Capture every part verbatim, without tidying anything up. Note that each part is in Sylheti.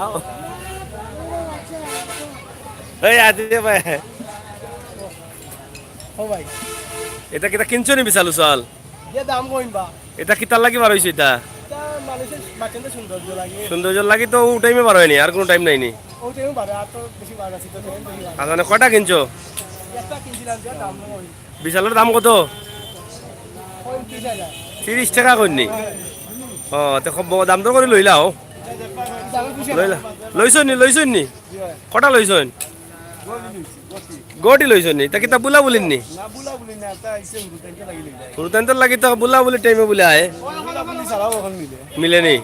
আও। এই আদিত্য ভাই। ও ভাই। ইতা কিতা কিনছো নি বিশাল উশাল? যে দাম কইন বা। ইতা কিতার লাগি বার অইছো ইতা? ইতা মানুষের বাচ্চাদের সৌন্দর্য লাগে। সৌন্দর্য লাগি তো ও টাইমে বার অয়নি, আর কুনু টাইম নাই নি? ও টাইমে বার, আর তো বেশি বার আছে, তো টাইম বেশি বার। আচ্ছা, মানে কয়টা কিনছো? একটা কিনছিলাম, যে দাম কইন। বিশালর দাম কত? পঁয়ত্রিশ হাজার। তিরিশ টেকা কইন নি? ও, তে খুব দাম দর করি লইলাও। দাম বেশি। লইলা, লইছইন নি, লইছইন নি? কটা লইছইন? গটি লইছইন নি? তা কিতা বুলা বুলির নি? না, বুলা বুলি না, তা ইসে হুরুতাইন্তর লাগি লইলা। হুরুতাইন্তর লাগি তো বুলা বুলি টাইমে বুলে আয়। বুলা বুলি ছাড়াও অখন মিলে। মিলে নি?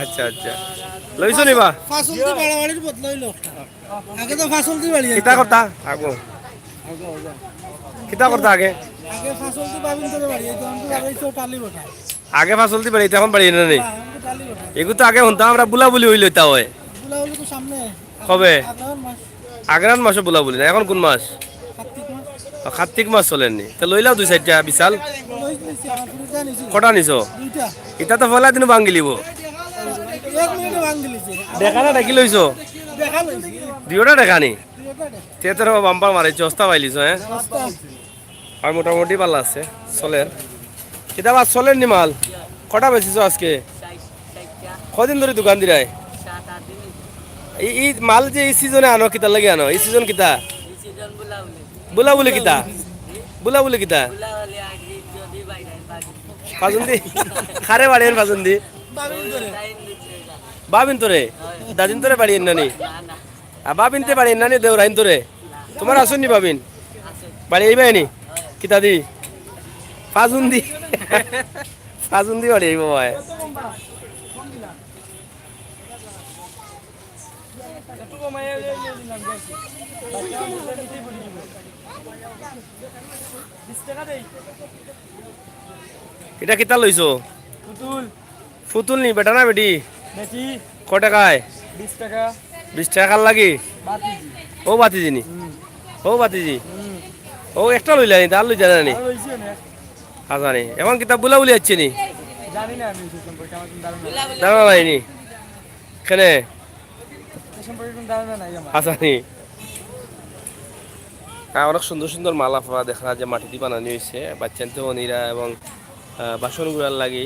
আচ্ছা, আচ্ছা। লইছো নি বা? ফাসল দি বাড়াবাড়ির বদলা অইলো। আগে তো ফাসল দি বাড়ি কিতা আনতো। করতা? আগো। কিতা করতা আগে? আগে ফাসল দি বাবিন ধরে বাড়ি, এই তো আমি তো বাড়ি তো টালি বটা। আগে ফাসল দি বাড়ি, এখন বাড়ি না নি? হ্যাঁ, আমি তো টালি বটা। এগু তো আগে হুনতাম আমরা বুলা বুলি অইলে তা অয়। বুলা বুলি তো সামনে। কবে? আগ্রান মাস। আগ্রান মাসো বুলা বুলি না, এখন কুন মাস? কার্তিক মাস। ও, কার্তিক মাস চলের নি। তে লইলাও দুই চাইরটা বিশাল। লই নিছি, আমার পুরো জানিছি। কটা নিছো? দুইটা। ইতা তো পয়লা দিনও ভাঙ্গিলিবো। এক মিনিটে ভাঙ্গিলিছে। দেখা না, দেখি লইছো? দেখা লইছি। দুইওটা দেখা নি? দুইওটা দেখা। তে তোর বাম্পার মারিছো, অস্তা পাইলিছো, হ্যাঁ? অস্তা। আর মোটামুটি ভালা আছে, চলের। কিতা বা চলের নি মাল? কটা বেচিছো আজকে? কদিন ধরি দোকান দিরায়? এই, এই মাল যে এই সিজনে আনো, কিতার লাগি আনো? এই সিজন কিতা? বুলা বুলি কিতা? বুলা বুলি কিতা? ফাজুন্দি? খারে বাড়িয়েন ফাজুন্দি? বাবিন তোরে? দাদিন তোরে বাড়িয়েন নানি? আর বাবিনতে বাড়িয়েন নানি দেওরাইন তোরে? তোমার আছইন নি বাবিন? বাড়ি আইবায় নি? কিতা দি? ফাজুন্দি। ফাজুন্দি বাড়ি আইবো ভাই। ইটা কিতা লইছো? পুতুল। পুতুল নি, বেটা না বেটি? বেটি। কয় টেকায়? বিশ টেকা। বিশ টেকা কার লাগি? ভাতিজি। ও ভাতিজি নি? হুম। ও ভাতিজি? হুম। ও একটা লইলা নি, তার লইলা না নি? আর লইছি অনেক। আচ্ছা নি, এখন কিতা বুলা বুলি আইছে নি? জানি না আমি সে সম্পর্কে, আমার কোনো ধারণা নেই। ধারণা নাই নি? কেনে? এ সম্পর্কে কোনো ধারণা নাই আমার। আচ্ছা নি। হ্যাঁ, অনেক সুন্দর সুন্দর মাল আপনারা দেখরা যে মাটি দি বানানি অইছে, বাচ্চাইন্তে অনিরা এবং, আহ, বাসন গুড়ার লাগি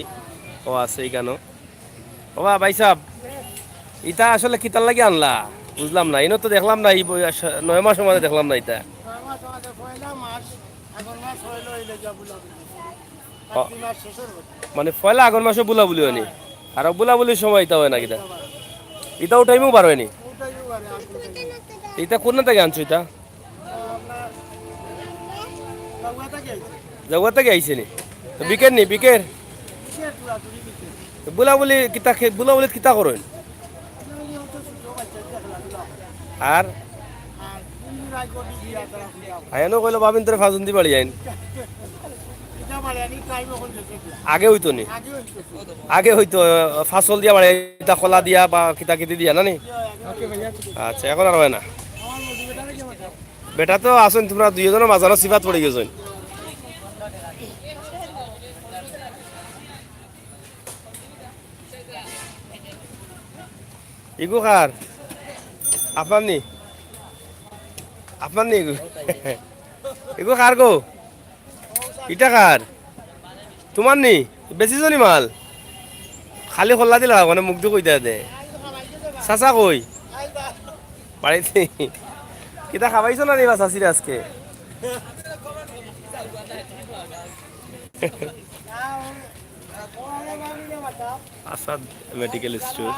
ও আছে ইখানো। ও বা ভাই সাহেব, ইটা আসলে কিতার লাগি আনলা? বুঝলাম না। ইনো তো দেখলাম না, এই বই-, আস-, নয় মাসর মাঝে দেখলাম না ইটা। নয় মাস আমাদের পয়লা মাস, আগর মাস অইলো, অইলো গিয়া বুলা বুলি। ও, কাতি মাস শেষর কথা। মানে পয়লা আগর মাসো বুলা বুলি অয়নি? আর বুলা বুলির সময় ইতা অয় না কিতা? ইতা ও টাইমেও বার অয়নি? ও টাইমেও বার অয়, আর কোনো টাইমে না। ইতা কোন থাকি আনছো ইতা? জাগুয়া থাকি আইছে নি? তো বিকের নি, বিকের? তো বুলা বুলি কিতা খে-, বুলা বুলি কিতা করইন? আর? আয়ানো কইলো, "বাবিন তোরে ফাজুন্দি বাড়ি আইন।" আগে অইতো নি? আগে অইতো, ফাসল দিয়া বাড়ি, ইতা কলা দিয়া বা কিতা কিতি দিয়া না নি? আচ্ছা, এখন আর অয় না। বেটা তো আছইন, তুমরা দুইওজনর মাঝানো সিফাত পড়ি গেছইন। ইগু কার? আপনার নি? আপনার নি ইগু? ইগু কার গো? ইটা কার? তুমার নি? বেচিছো নি মাল? খালি কল্লা দিলা, মানে মুখ দি কইতা দে। চাচা কই? বাড়িত নি? কিতা খাবাইছো না নি বা চাচিরে আজকে? Asad medical store.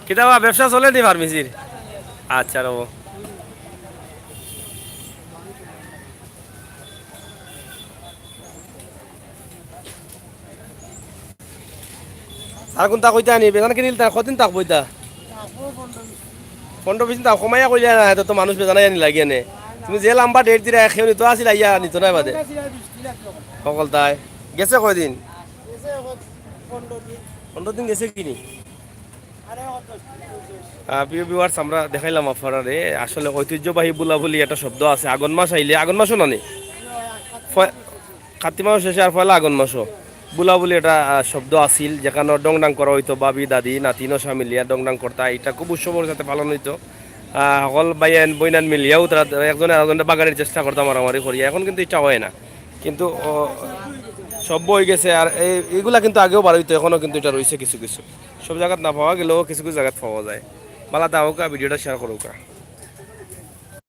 কিতা বা, ব্যবসা চলে নি ফার্মেসির? আচ্ছা, রব। আর কুনতা কইতা নি? বেজান কিনিল তা কদিন থাকবো ইতা? পনেরো বিশ দিন থাকবো, কমাইয়া কইলে না, এত তো মানুষ বেজানাই আনি লাগিয়া নে। তুমি যে লম্বা ডেট দিরা, কেউ নিতো আছিল, আইয়া নিতো না বাদে। হকলতায় গেছে কয়দিন? পনেরো দিন গেছে কিনি? আহ, প্রিয় ভিউয়ার্স, আমরা দেখাইলাম আপনারারে আসলে ঐতিহ্যবাহী বুলাবুলি একটা শব্দ আছে, আগন মাস আইলে, আগন মাসও নানি, ফয়-, কাতি মাস শেষে আর পয়লা আগন মাসও বুলাবুলি একটা, আহ, শব্দ আছিল, যেখানো ডং ডাং করা হইতো, ভাবি, দাদি, নাতিন সব মিলিয়া ডং ডাং করতা। এটা খুব উৎসবর সাথে পালন হইতো। আহ, হকল ভাইয়ান বইনান মিলিয়াও তারা একজনে আরেকজনরে বাগানির চেষ্টা করতা, মারামারি করিয়া। এখন কিন্তু এটা হয় না, কিন্তু, ও, সভ্য হয়ে গেছে। আর এই, এইগুলা কিন্তু আগেও বার হইতো, এখনো কিন্তু এটা রয়েছে কিছু কিছু। সব জায়গাত না পাওয়া গেলেও কিছু কিছু জায়গাত পাওয়া যায়। বালা দাও কা, ভিডিওটা শেয়ার করো কা।